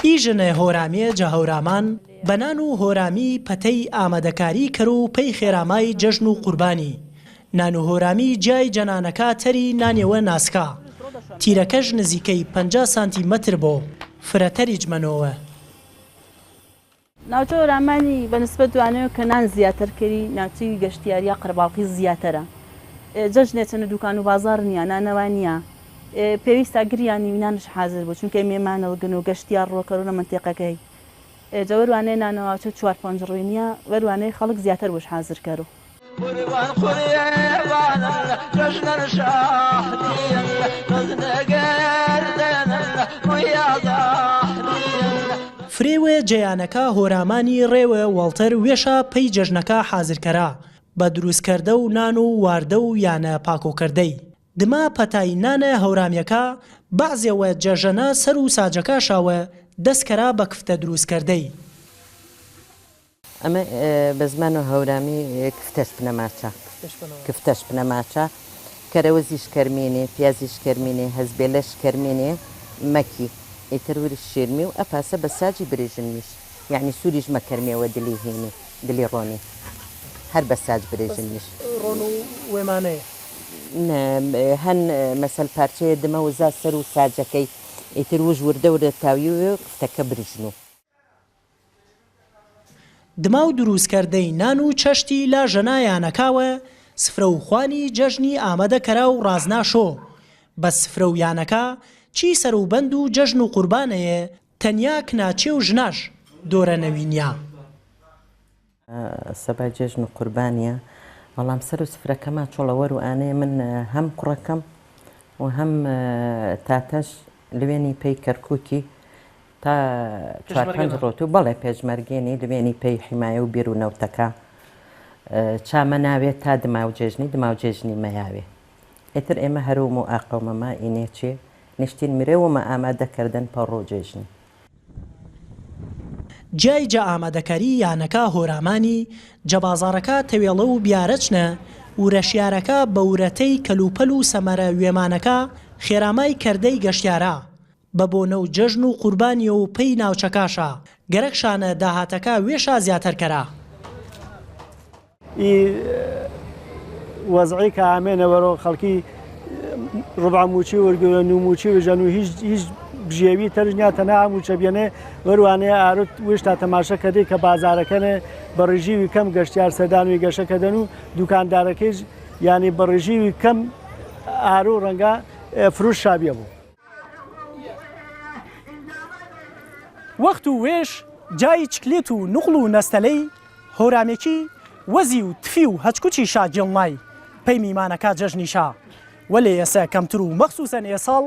ئی ژنە هۆرامیە جە هەورامان بە نان و هۆرامی پەتەی ئامادەکاری کەر و پەی خێرامای جەژن و قوربانی نان و هۆرامی جیای جە نانەکا تەری نانێوە ناسکا تیرەکەش نزیکەی 50 سانتی مەتر بۆ فرەتەریج مەنۆوە. ناوچە هۆرامانی بە نسبەت دوانەوە کە نان زیاتر کەری ناوچەی گەشتیاریە قەرەباڵخی زیاترە جەژنێ چەنە دوکان و بازاڕ نیە نانەوا نیە پێویستە گریانی نانش حازر بوو چونکە مێمانەڵگن و گەشتیار ڕۆکەرو لە مەنتیقەکەی جە وەروانێ نانەواچە چوار پەنج ڕوی نیە وەروانێ خەڵک زیاتر وش حازر کەرو. فرێوێ جەیانەکا هۆرامانی ڕێوێ وەڵتر وێشا پەی جەژنەکا حازرکەرا بە دروسکەردە و نان و واردە و یانە پاکۆکەردەی دما پەتای نانە هەورامیەکا بەعزێ وە جەژەنە سەر و ساجەکا شاوە دەس کەرا بە کفتە دروسکەردەی. ئەمە بە زمان و هەورامی کفتەش پنەماچە کفتەش پنەماچە کەرەوزیش کەرمینێ پیازیش کەرمینێ هەزبێلەش کەرمینێ مەکی ئیتر ورش شێرمی و ئەپاسە بە ساجی برێژنمیش یەعنی سووریش مەکەرمێوە دلی هینی دلی ڕۆنی هەر بە ساج برێژنمیش. ڕۆن و وێمانەیە. نە هەن مەسەل پارچەیە دمە وزا سەر و ساجەکەی ئیتر وژ وردە وردە تاویوێ و کفتەکە برژنوو. دما و دروسکەردەی نان و چەشتی لا ژەنا یانەکاوە سفرە و خوانی جەژنی ئامادە کەرا و ڕازنا شۆ بەس سفرە و یانەکا چی سەر و بەند و جەژن و قوربانەیێ تەنیا کناچێ و ژناش دۆرە نەوینیا. سەبای جەژن و قوربانیە بەڵام سەر و سفرەکەمان چۆڵە وەر و ئانەیە من هەم کوڕەکەم و هەم تاتەش لوێنی پێی کەرکوکی تا چوار پەنج ڕۆتوو بەڵێ پێشمەرگێنی لوێنی پێی حیمایە و بیر و نەوتەکە چامە ناوێت تا دماو جێژنی دماو جێژنی مەیاوێ ئیتر ئێمە هەروم و ئاقەومەما ئینێ چێ نیشتین مرێومە ئامادە کردن پەڕۆ جێژنی. جیای جە ئامادەکاری یانەکە هۆرامانی جە بازاڕەکە تەوێڵە و بیارەچنە ورەشیارەکە بە ورەتەی کەلوپەل و سەمەرە وێمانەکە خێرامای کەردەی گەشتیارا بە بۆنە و جەژن و قوربانیە و پەی ناوچەکاشا گەرەک شانە داهاتەکە وێشا زیاتەر کەرا. ئی وەزعی کە ئامێنە وەرۆ خەڵکی ڕبع موچی وەرگرن و موچی وژەن و هیچ هیچ بژێوی تەرج نیە تەنها موچە بێنێ وەروانەیە ئارت وشتا تەماشە کردی کە بازارەکەێ بە ڕژیوی کەم گەشتیار سەردانوی گەشە کردن و دوکاندارەکەیش یانی بە ڕژیوی کەم ئارو ڕەنگە فروش شابیە بوو. وەخت و وێش جای چکلێت و نوقڵ و نەستەلەی هۆرامێکی وەزی و تفی و هەچکوچی شا گیڵنای پەی میمانەکا جەژنی شا وەلێ ئێسە کەمتر و مەخسوسەن ئێساڵ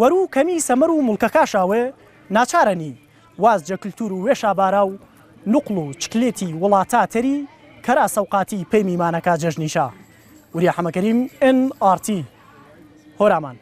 وەروو کەمی سەمەر و مڵکەکا شاوێ ناچارە نی واز جە کلتور و وێشا بارا و نوقڵ و چکلێتی وڵاتا تەری کەرا سەوقاتی پەی میمانەکا جەژنی شا وریا حەمەکەریم ئێن ئاڕ تی هۆرامان.